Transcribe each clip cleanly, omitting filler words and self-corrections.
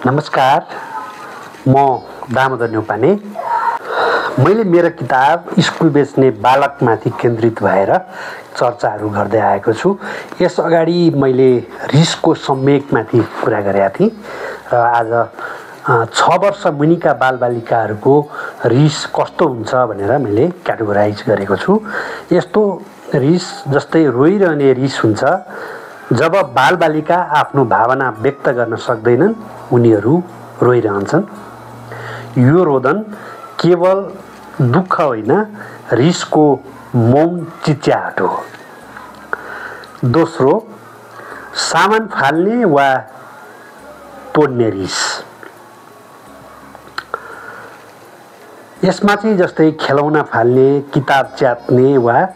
नमस्कार, म दामोदर न्यौपाने। मैले मेरो किताब स्कुल बेच्ने बालकमाथि केन्द्रित भएर चर्चाहरू गर्दै आएको छु। यस अगाडि मैले रिसको सम्वेगमाथि कुरा गरेका थिएँ र आज 6 वर्ष मुनिका बालबालिकाहरूको रिस कस्तो हुन्छ भनेर मैले क्याटेगोराइज गरेको छु। यस्तो रिस जस्तै रोइरहने रिस हुन्छ जब बालबालिका आफ्नो भावना व्यक्त गर्न सक्दैनन्, उनीहरू रोइरहन्छन्। यो रोदन केवल दुःख होइन, रिसको मौन चिच्याट हो। दोस्रो, सामान फाल्ने वा तोड्ने रिस। यसमा चाहिँ जस्तै खेलौना फाल्ने, किताब च्यात्ने वा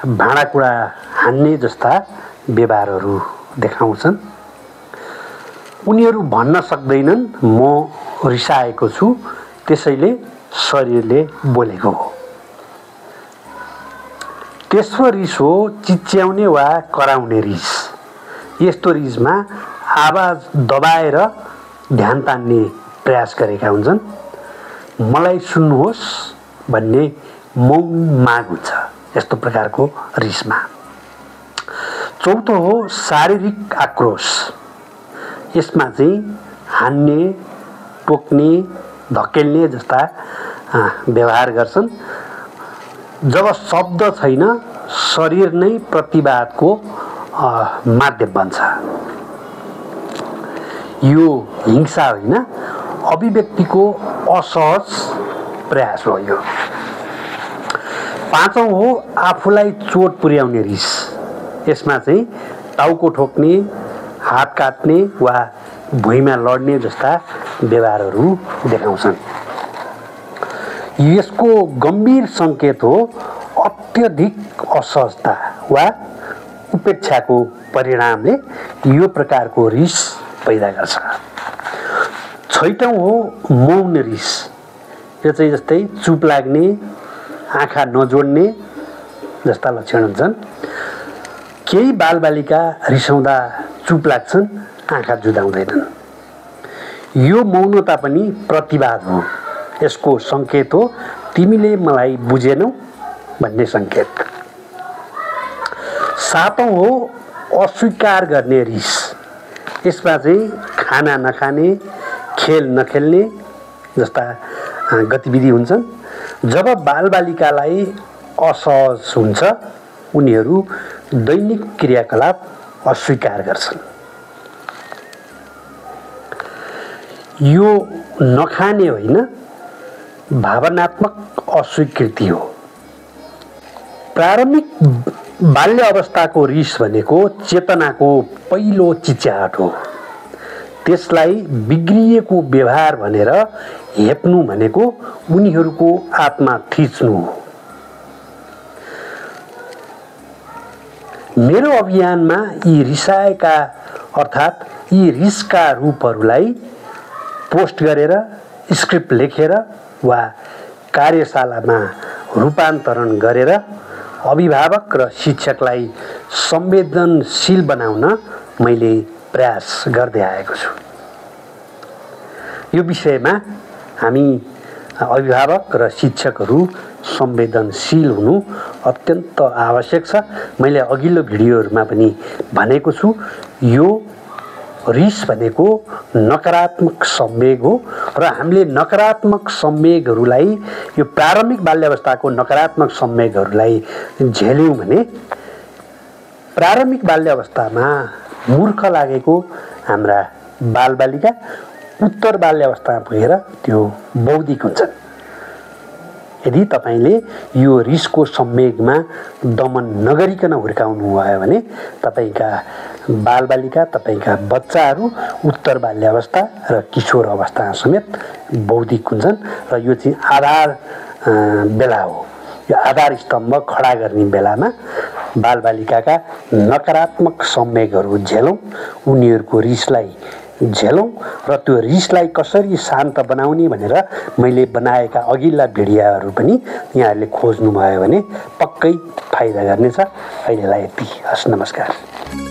भाँडाकुँडा हान्ने जस्ता व्यवहारहरू देखाउँछन्। उनीहरू भन्न सक्दैनन् म रिसाएको छु, त्यसैले शरीरले बोलेको हो। तेस्रो रिस हो चिच्याउने वा कराउने रिस। यस्तो रिसमा आवाज दबाएर ध्यान तान्ने प्रयास गरेका हुन्छन्। मलाई सुन्नुहोस् भन्ने मौन माग हुन्छ यस्तो प्रकारको रिसमा। चौथो हो शारीरिक आक्रोश। यसमा चाहिँ हान्ने, टोक्ने, धकेल्ने जस्ता व्यवहार गर्छन्। जब शब्द छैन, शरीर नै प्रतिवादको माध्यम बन्छ। यो हिंसा होइन, अभिव्यक्तिको असहज प्रयास हो। यो पाँचौं हो आफूलाई चोट पुर्याउने रिस। यसमा चाहिँ टाउको ठोक्ने, हात काट्ने वा भुइँमा लड्ने जस्ता व्यवहारहरू देखाउँछन्। यसको गम्भीर सङ्केत हो अत्यधिक असहजता वा उपेक्षाको परिणामले यो प्रकारको रिस पैदा गर्छ। छैटौं हो मौन रिस। यो चाहिँ जस्तै चुप लाग्ने, आँखा नजोड्ने जस्ता लक्षण हुन्छन्। केही बालबालिका रिसाउँदा चुप लाग्छन्, आँखा जुदाउँदैनन्। यो मौनता पनि प्रतिवाद हो। यसको सङ्केत हो तिमीले मलाई बुझेनौ भन्ने सङ्केत। सातौं हो अस्वीकार गर्ने रिस। यसमा चाहिँ खाना नखाने, खेल नखेल्ने जस्ता गतिविधि हुन्छन्। जब बालबालिकालाई असहज हुन्छ, उनीहरू दैनिक क्रियाकलाप अस्वीकार गर्छन्। यो नखाने होइन, भावनात्मक अस्वीकृति हो। प्रारम्भिक बाल्य अवस्थाको रिस भनेको चेतनाको पहिलो चिच्याट हो। त्यसलाई बिग्रिएको व्यवहार भनेर हेप्नु भनेको उनीहरूको आत्मा थिच्नु हो। मेरो अभियानमा यी रिसाएका अर्थात् यी रिसका रूपहरूलाई पोस्ट गरेर, स्क्रिप्ट लेखेर वा कार्यशालामा रूपान्तरण गरेर अभिभावक र शिक्षकलाई संवेदनशील बनाउन मैले प्रयास गर्दै आएको छु। यो विषयमा हामी अभिभावक र शिक्षकहरू संवेदनशील हुनु अत्यन्त आवश्यक छ। मैले अघिल्लो भिडियोहरूमा पनि भनेको छु, यो रिस भनेको नकारात्मक संवेग हो र हामीले नकारात्मक संवेगहरूलाई, यो प्रारम्भिक बाल्यावस्थाको नकारात्मक संवेगहरूलाई झेल्यौँ भने प्रारम्भिक बाल्यावस्थामा मूर्ख लागेको हाम्रा बालबालिका उत्तर बाल्यावस्थामा पुगेर त्यो बौद्धिक हुन्छन्। यदि तपाईले यो रिसको संवेगमा दमन नगरिकन हुर्काउनु भयो भने तपाईका बालबालिका, तपाईका बच्चाहरू उत्तर बाल्यावस्था र किशोर अवस्था समेत बौद्धिक हुन्छन् र यो चाहिँ आधार बेला हो। यो आधार स्तम्भ खडा गर्ने बेलामा बालबालिकाका नकारात्मक संवेगहरू झेलौँ, उनीहरूको रिसलाई झेलौँ र त्यो रिसलाई कसरी शान्त बनाउने भनेर मैले बनाएका अघिल्ला भिडियोहरू पनि यहाँहरूले खोज्नुभयो भने पक्कै फाइदा गर्नेछ। अहिलेलाई यति। हस्, नमस्कार।